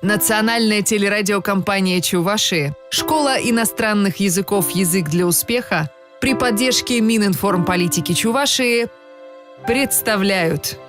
Национальная телерадиокомпания Чувашии, Школа иностранных языков «Язык для успеха» при поддержке Мининформполитики Чувашии представляют.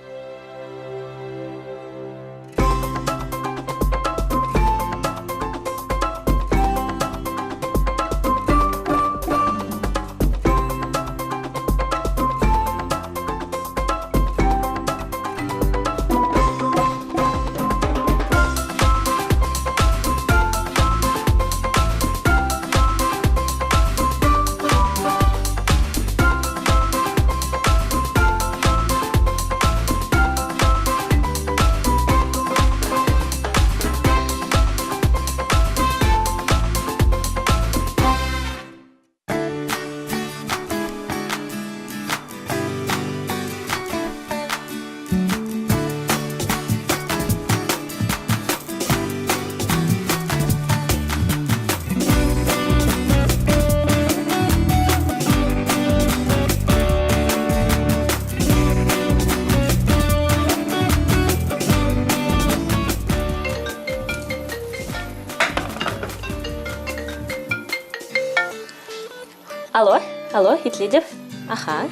Алло, алло, итлетӗп. Аха.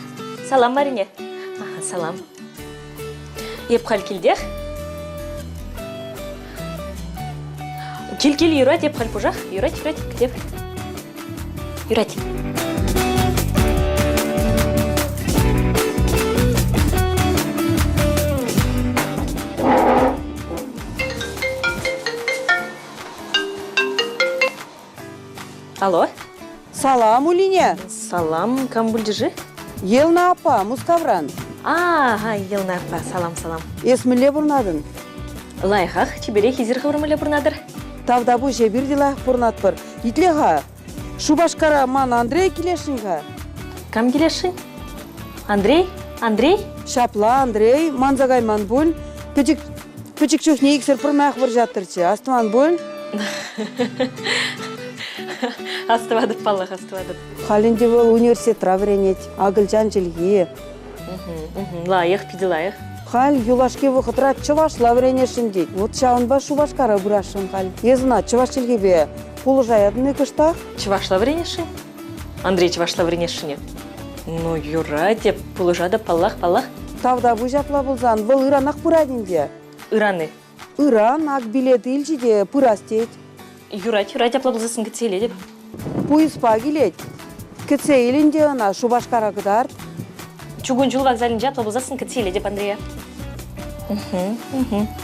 Салам, Марине. Аха, салам. Эп халь килтех. Кил-кил, юрать, эп халь пушах. Юрать, юрать, кӗтеп. Юрать. Алло. Салам, Улине. Салам, кам пулчӗ-ши? Елна аппа, Мускавран. Ага, Елна аппа, салам, салам. Эс мӗнле пурӑнатӑн? Лайӑхах, чиперех эсир хӑвӑр мӗнле пурӑнатӑр? Тавтапуҫ, эпир те лайӑх пурӑнатпӑр. Итле-ха, Шупашкара ман Андрей килесшӗн-ха. Кам килесшӗн? Андрей? Андрей? Ҫапла, Андрей, манса кайман пуль. Пӗчӗк, пӗчӗк чухне иксӗр пӗрмаях вӑрҫаттӑрччӗ. Астӑван пуль? Астӑватӑп, паллах, астӑватӑп. Халь ӗнтӗ вӑл университетра вӗренет, акӑлчан чӗлхи. Лайӑх, питӗ лайӑх. Халь юлашки вӑхӑтра чӑвашла вӗренесшӗн тет. Вот ҫавӑнпа Шупашкара пырасшӑн халь. Эс ӑна чӑваш чӗлхипе пулӑшаятӑн-и кӑштах? Чӑвашла вӗренесшӗн? Андрей чӑвашла вӗренесшӗн-и? Ну, юрать, эп пулӑшатӑп, паллах, паллах. Тавтапуҫ апла пулсан, вӑл ыранах пырать ӗнтӗ. Ыран-и? Ыран ак билет илчӗ те пырас тет. Юрать, юрать, апла пулсассӑн кӗтсе илетӗп. Пуйӑспа килет. Кӗтсе илӗн те ӑна, Шупашкара кӑтарт. Чугун ҫул вокзалӗнче апла пулсассӑн кӗтсе илетӗп Андрея.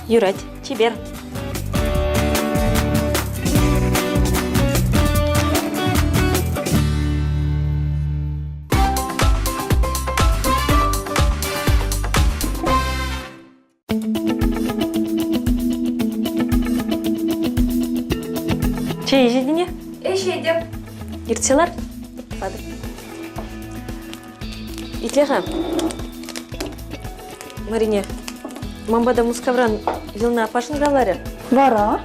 Юрать, чипер. Чей ӗҫетӗн-и? Ӗҫетӗп. Иртсе лар. Патӑр. Итле-ха. Марине, ман пата Мускавран Елна аппа шӑнкӑравларӗ. Вара?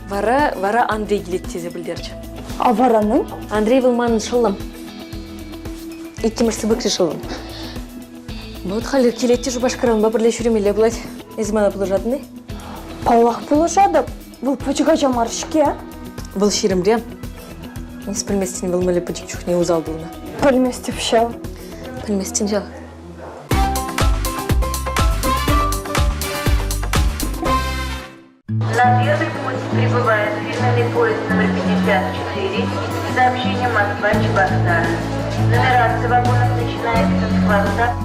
Вара, вара Андрей килет тесе пӗлтерчӗ. А вара мӗн? Андрей вӑл манӑн шӑллӑм. Иккӗмӗш сыпӑкри шӑллӑм. Вот халӗ килет те Шупашкара унпа пӗрле ҫӳремелле пулать. Эсӗ мана пулӑшатӑн-и? Паллах, пулӑшатӑп. Вӑл пӗчӗк ача мар-ҫке. Вӑл ҫирӗмре. Эс пӗлместӗн, вӑл мӗнле пӗчӗк чухне усал пулнӑ. Пӗлместӗп ҫав. Пӗлместӗн ҫав. На первый путь прибывает фирменный поезд номер 54 сообщение Москва-Чебоксары. Нумерация вагонов начинается с хвоста.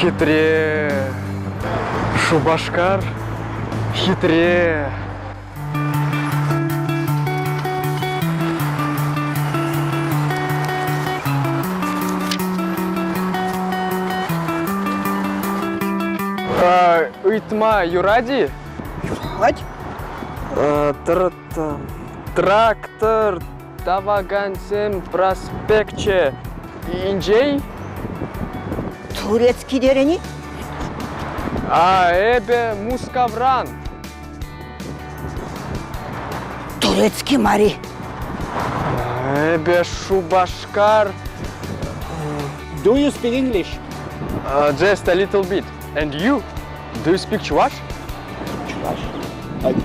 Хитре Шупашкар, хитре. Ыйтма юрать-и? Юрать. Трактор тӑвакансен проспекчӗ инҫе-и? Турецкий терӗн-и? А эпӗ Мускавран. Турецкий мар-и? Эпӗ Шупашкар. Do you speak English? Just a little bit. And you? Do you speak Chuvash? Chuvash?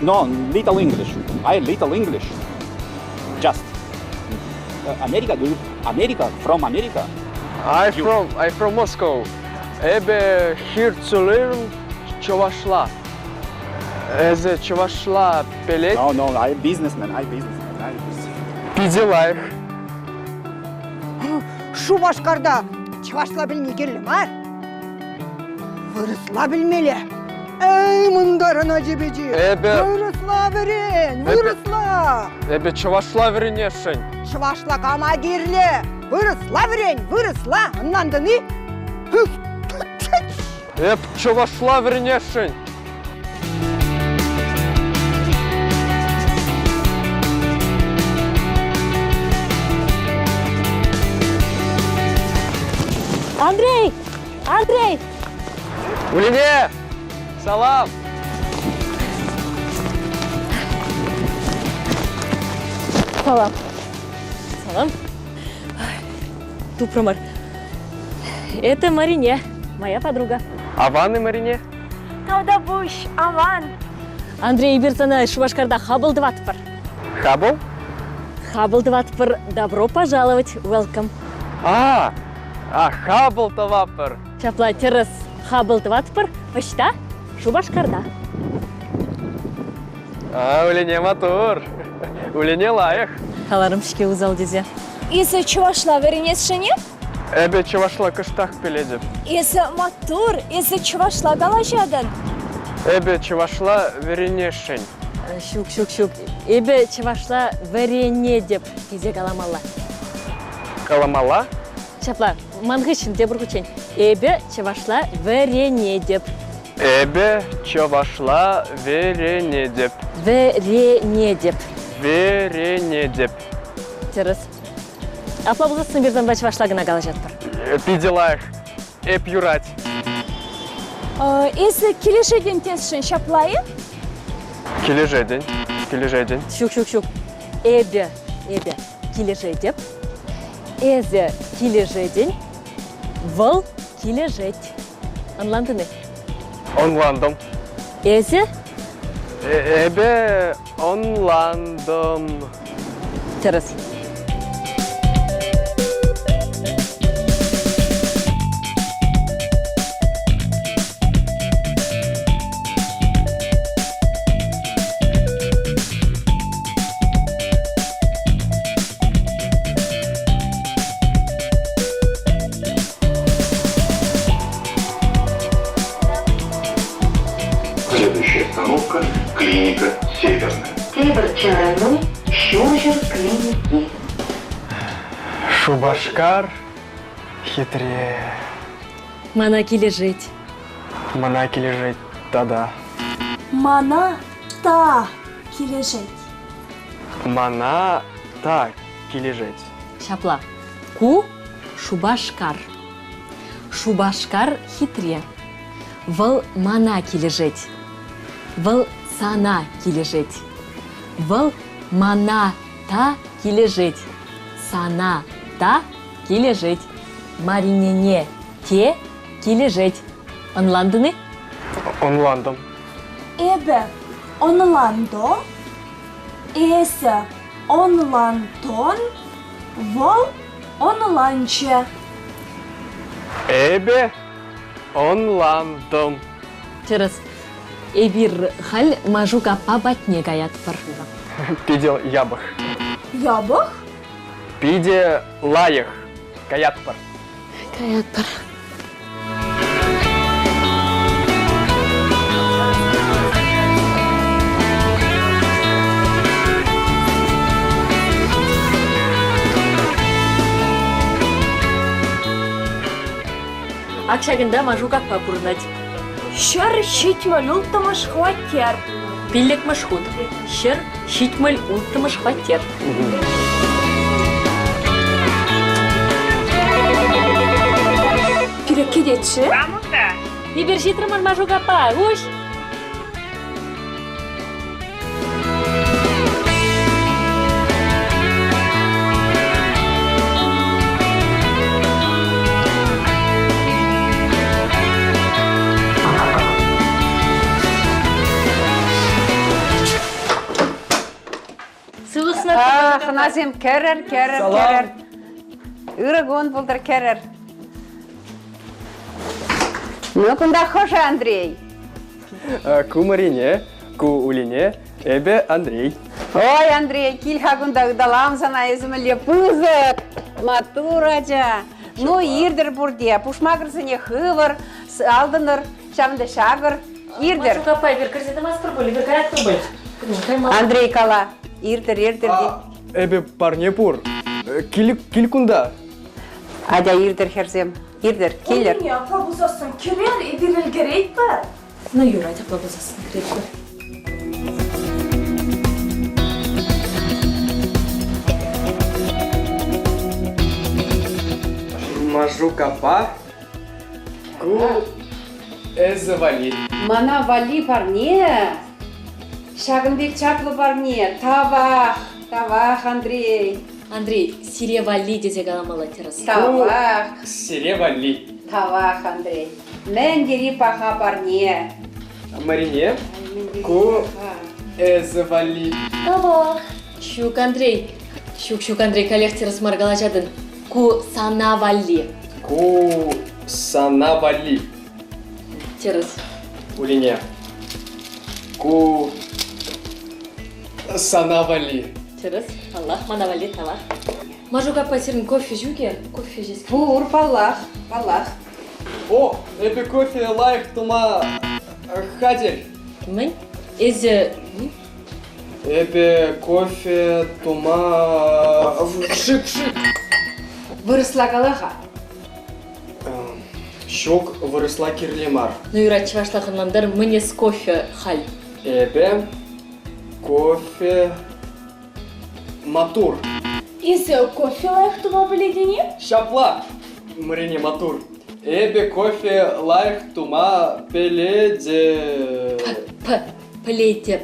No, little English. I little English. Just. America, do you, America, from America? I from Moscow. Эпӗ here to learn чӑвашла. Эсӗ чӑвашла пӗлет? No, no, I businessman, I businessman. I businessman. Питӗ лайӑх. Шупашкарта чӑвашла пӗлни кирлӗ мар. Вырӑсла пӗлмелле. Эй, мӑнтарӑн ачи-пичи! Эпӗ... Вырӑсла вӗрен, вырӑсла! Эпӗ чӑвашла вӗренесшӗн. Чӑвашла кама кирлӗ? Вырӑсла вӗрен, вырӑсла! Ӑнлантӑн-и? Эп чӑвашла вӗренесшӗн. Андрей! Андрей! Улине! Салам! Салам. Салам. Тупрӑмӑр. Это Марине, моя подруга. Аван-и, Марине? Тавтапуҫ, аван. Андрей, эпир сана Шупашкарта хапӑл тӑватпӑр. Хапӑл? Хапӑл тӑватпӑр. Добро пожаловать. Welcome. А, а хапӑл тӑватпӑр. Ҫапла тӗрӗс хапӑл тӑватпӑр. Ӑҫта? Шупашкарта. А, Улине маттур. Улине лайӑх. Каларӑм-ҫке усал тесе. Эсӗ чӑвашла вӗренесшӗн-и? Эпӗ чӑвашла кӑштах пӗлетӗп. Эсӗ маттур, эсӗ чӑвашла калаҫатӑн. Эпӗ чӑвашла вӗренесшӗн. Ҫук, ҫук, ҫук. Эпӗ чӑвашла вӗренетӗп тесе каламалла. Каламалла? Ҫапла, ман хыҫҫӑн тепӗр хутчен. Эпӗ чӑвашла вӗренетӗп. Эпӗ чӑвашла вӗренетӗп. Вӗренетӗп. Вӗренетӗп. Тӗрӗс. Апла пулсассӑн эпир санпа чӑвашла кӑна калаҫатпӑр. Питӗ лайӑх. Эп юрать. Эсӗ килӗшетӗн тесшӗн ҫапла-и? Килӗшетӗн. Килӗшетӗн. Ҫук, ҫук, ҫук. Эпӗ, эпӗ килӗшетӗп. Эсӗ килӗшетӗн. Вӑл килӗшет. Ӑнлантӑн-и? Ӑнлантӑм. Эсӗ? Эпӗ ӑнлантӑм. Тӗрӗс. Следующая остановка – клиника «Северная». Тепӗр чарӑну Ҫурҫӗр клиники. Шупашкар хитре. Мана килӗшет. Мана килӗшет тата. Мана та килӗшет. Мана та килӗшет. Ҫапла. Ку Шупашкар. Шупашкар хитре. Вӑл мана килӗшет. Вӑл сана килӗшет. Вӑл мана та килӗшет. Сана та килӗшет. Маринене те килӗшет. Ӑнлантӑн-и? Ӑнлантӑм. Эпӗ ӑнлантӑм, эсӗ ӑнлантӑн, вӑл ӑнланчӗ. Эпӗ ӑнлантӑм. Тӗрӗс. Эпир халь Машук аппа патне каятпӑр. Питӗ япӑх. Япӑх? Питӗ лайӑх. Каятпӑр. Каятпӑр. Ак ҫакӑнта Машук аппа пурӑнать. 176 хваттер. Пиллӗкмӗш хут. 176 хваттер. Пире кӗтетчӗ. Эпир ҫитрӗмӗр Машук аппа, уҫ! Хӑнасем кӗрӗр, кӗрӗр, кӗрӗр. Ырӑ кун пултӑр, кӗрӗр. Ну, кунта хӑшӗ Андрей? Ку Марине, ку Улине, эпӗ Андрей. Ой, Андрей, кил-ха кунта ыталам сана, эсӗ мӗнле пысӑк, маттур ача. Ну, иртӗр пурте, пушмакӑрсене хывӑр, алтӑнӑр, ҫавӑнта ҫакӑр, иртӗр. Машук аппа, эпир кӗрсе тӑмастпӑр пуль, эпир каятпӑр пуль. Андрей кала, иртӗр, иртӗр. Эпӗ парне пур. Кил, кил кунта. Атя иртӗр, хӗрсем. Иртӗр, килӗр. Улине, апла пулсассӑн кӗрер, эпир ӗлкӗретпӗр. Ну, юрать, апла пулсассӑн кӗретпӗр. Машук аппа, ку эсӗ валли. Мана валли парне? Ҫакӑн пек чаплӑ парне. Тавах, тавах, Андрей. Андрей, сире валли тесе каламалла тӗрӗс. Тавах. Сире валли. Тавах, Андрей. Мӗн тери паха парне. Марине, ку эсӗ валли. Тавах. Ҫук, Андрей. Ҫук, ҫук, Андрей, каллех тӗрӗс мар калаҫатӑн. Ку сана валли. Ку сана валли. Тӗрӗс. Улине, ку сана валли. Тӗрӗс. Паллах, мана валли тавах. Машук аппа, сирӗн кофе ҫук-и? Кофе ӗҫес. Пур, паллах, паллах. О, эпӗ кофе лайӑх тума хатӗр. Мӗн? Эсӗ Эпӗ кофе тума шик-шик. Вырӑсла кала-ха. Ҫук, вырӑсла кирлӗ мар. Ну, юрать, чӑвашла ӑнлантар, мӗн эс кофе халь? Эпӗ кофе матур. Эсӗ кофе лайӑх тума пӗлетӗн-и? Ҫапла, Марине матур. Эпӗ кофе лайӑх тума пӗлетӗп. П, пӗлетӗп.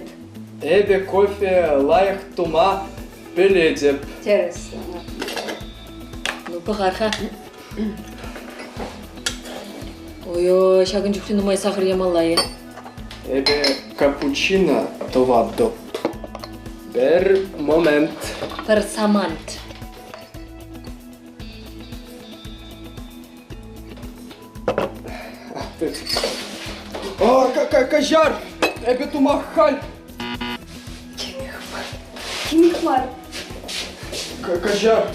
Эпӗ кофе лайӑх тума пӗлетӗп. Тӗрӗс. Ну, пӑхар-ха. Ой-ой, ҫакӑн чухлӗ нумай сахӑр ямалла-и? Эпӗ капучино тӑватӑп. Пӗр момент. Пӗр самант. О, каҫар! Эпӗ тума халь. Темех мар. Темех мар. Каҫар.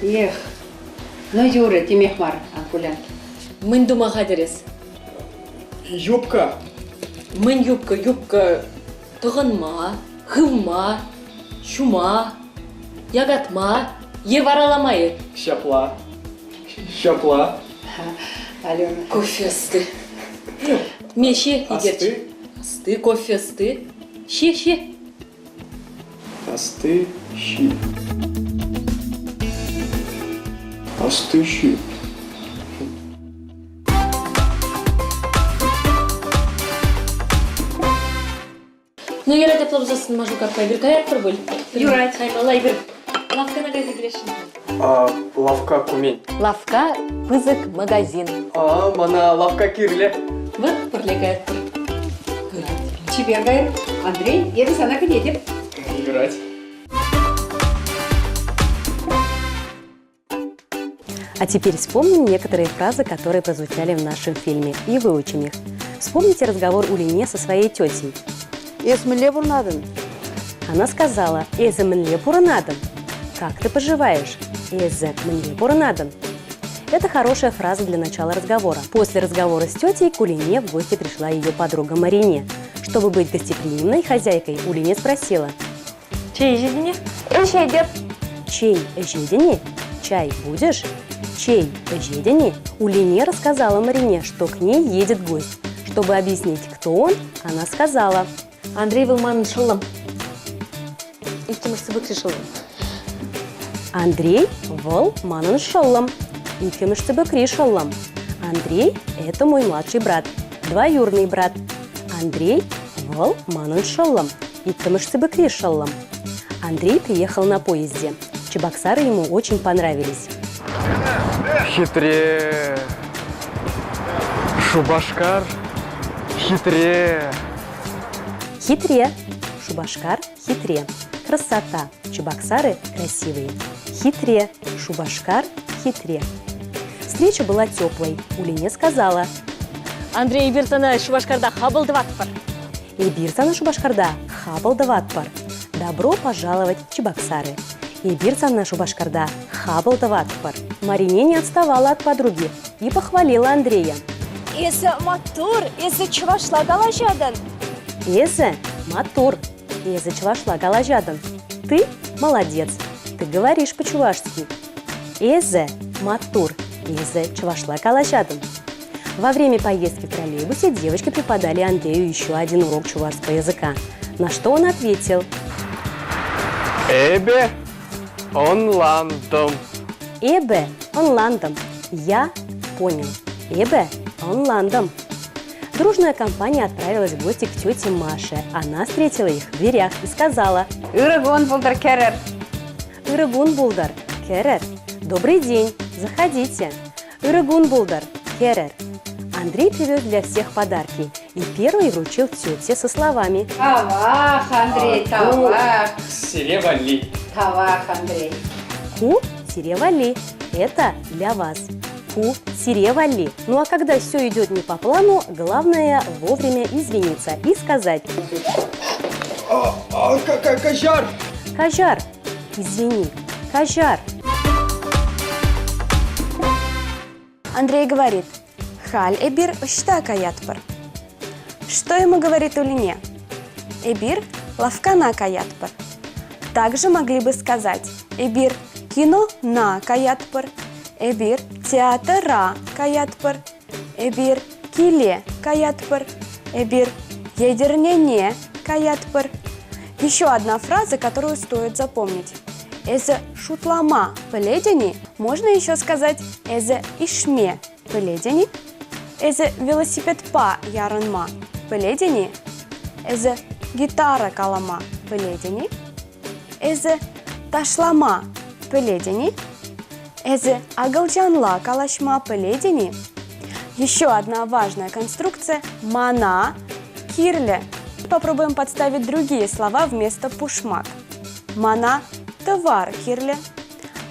Эх, ну юрӗ, темех мар, ан кулян. Мӗн тума хатӗр эс? Юбка. Мӗн юбка? Юбка тӑхӑнма, хывма, ҫума, якатма е варалама-и? Ҫапла. Ҫапла. Алена. Кофе ӑсты. Ме ҫи, икерч. Асты? Ӑсты, кофе ӑсты. Ҫи, ҫи. Асты ҫи. Асты ҫи. Ну, юрать апла пулсассӑн Машук аппа, эпир каятпӑр пуль. Юрать. Каймалла эпир лавккана кайса килесшӗн. А, лавка кумен. Лавка пысӑк магазин. А, мана лавка кирлӗ. Вот пӗрле каятпӑр. Чипер кайӑр. Андрей, эпӗ сана кӗтетӗп. Юрать. А теперь вспомним некоторые фразы, которые прозвучали в нашем фильме, и выучим их. Вспомните разговор Улине со своей тетей. Эс мӗнле пурӑнатӑн? Она сказала, «Эсӗ мӗнле пурӑнатӑн?» Как ты поживаешь? Эсӗ мӗнле пурӑнатӑн? Это хорошая фраза для начала разговора. После разговора с тетей к Улине в гости пришла ее подруга Марине. Чтобы быть гостеприимной хозяйкой, Улине спросила. Чей ӗҫетӗн-и? Ӗҫетӗп. Чей ӗҫетӗн-и? Чай будешь? Чей ӗҫетӗн-и? Улине рассказала Марине, что к ней едет гость. Чтобы объяснить, кто он, она сказала. Андрей вӑл манӑн шӑллӑм. Иккӗмӗш сыпӑкри шӑллӑм. Андрей вӑл манӑн шӑллӑм. Иккӗмӗш сыпӑкри шӑллӑм. Андрей – это мой младший брат, двоюродный брат. Андрей вӑл манӑн шӑллӑм, иккӗмӗш сыпӑкри шӑллӑм. Андрей приехал на поезде. Чебоксары ему очень понравились. Хитре. Шупашкар. Хитре. Хитре. Шупашкар хитре. Красота. Чебоксары красивые. Хитре. Шупашкар хитре. Встреча была теплой. Улине сказала. Андрей эпир сана Шупашкарта хапӑл тӑватпӑр. Эпир сана Шупашкарта хапӑл тӑватпӑр. Добро пожаловать в Чебоксары. Эпир сана Шупашкарта хапӑл тӑватпӑр. Марине не отставала от подруги и похвалила Андрея. Эсӗ маттур, эсӗ чӑвашла калаҫатӑн. Эсӗ маттур, эсӗ чӑвашла калаҫатӑн. Ты молодец, ты говоришь по-чувашски. Эсӗ маттур, эсӗ чӑвашла калаҫатӑн. Во время поездки в троллейбусе девочки преподали Андрею еще один урок чувашского языка. На что он ответил? Эпӗ ӑнлантӑм. Эпӗ ӑнлантӑм. Я понял. Эпӗ ӑнлантӑм. Дружная компания отправилась в гости к тете Маше. Она встретила их в дверях и сказала. Ырӑ кун пултӑр, кӗрӗр. Ырӑ кун пултӑр, кӗрӗр. Добрый день, заходите. Ырӑ кун пултӑр, кӗрӗр. Андрей привез для всех подарки и первый вручил тете со словами. Тавах, Андрей, тавах. Сире валли. Тавах, Андрей. Ку сире валли. Это для вас. Ку сире валли. Ну а когда все идет не по плану, главное вовремя извиниться и сказать. Каҫар! Каҫар! Извини, каҫар! Андрей говорит, халь эпир ӑҫта каятпӑр? Что ему говорит Улине? Эпир лавккана каятпӑр. Также могли бы сказать эпир кинона каятпӑр, эпир театра каятпӑр, эпир киле каятпӑр, эпир Етӗрнене каятпӑр. Еще одна фраза, которую стоит запомнить. Эсӗ шутлама пӗлетӗн-и? Можно еще сказать эсӗ ишме пӗлетӗн-и? Эсӗ велосипедпа ярӑнма пӗлетӗн-и? Эсӗ гитара калама пӗлетӗн-и? Эсӗ ташлама пӗлетӗн-и? Эсӗ акӑлчанла калаҫма пӗлетӗн-и? Еще одна важная конструкция – мана кирлӗ. Попробуем подставить другие слова вместо пушмак. Мана тӑвар кирлӗ.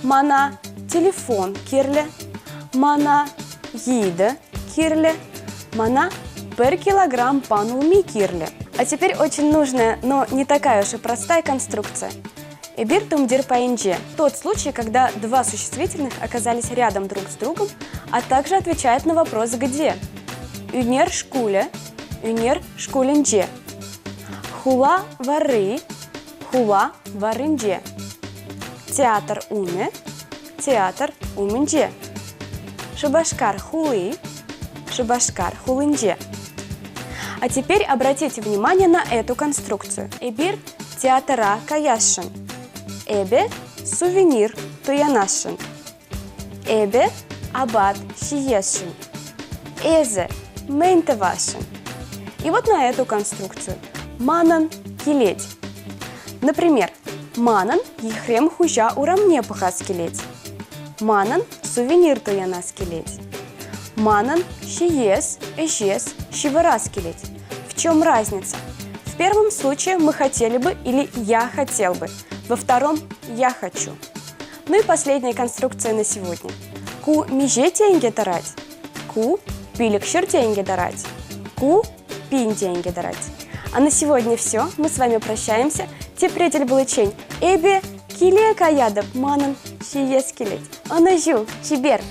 Мана телефон кирлӗ. Мана йытӑ кирлӗ. Мана пӗр килограмм панулми кирлӗ. А теперь очень нужная, но не такая уж и простая конструкция. Эпир тумтир пайӗнче. Тот случай, когда два существительных оказались рядом друг с другом, а также отвечает на вопрос «где?». Ӳнер шкулӗ, ӳнер шкулӗнче. Хула варри, хула варринче. Театр умӗ, театр умӗнче. Шупашкар хули, Шупашкар хулинче. А теперь обратите внимание на эту конструкцию. Эпир театра каясшӑн. Эпӗ сувенир туянасшӑн. Эпӗ апат ҫиесшӗн. Эсӗ мӗн тӑвасшӑн? И вот на эту конструкцию. Манӑн килет. Например, манӑн Ехрем хуҫа урамне пӑхас килет. Манӑн сувенир туянас килет. Манӑн ҫиес, ӗҫес, ҫывӑрас килет. В чем разница? В первом случае мы хотели бы или я хотел бы. Во втором я хочу. Ну и последняя конструкция на сегодня. Ку миҫе тенкӗ тӑрать? Ку пилӗкҫӗр тенкӗ тӑрать. Ку пин тенкӗ тӑрать. А на сегодня все. Мы с вами прощаемся. Тепре тӗл пуличчен. Эпӗ киле каятӑп, манӑн ҫиес килет. Ӑнӑҫу, чипер!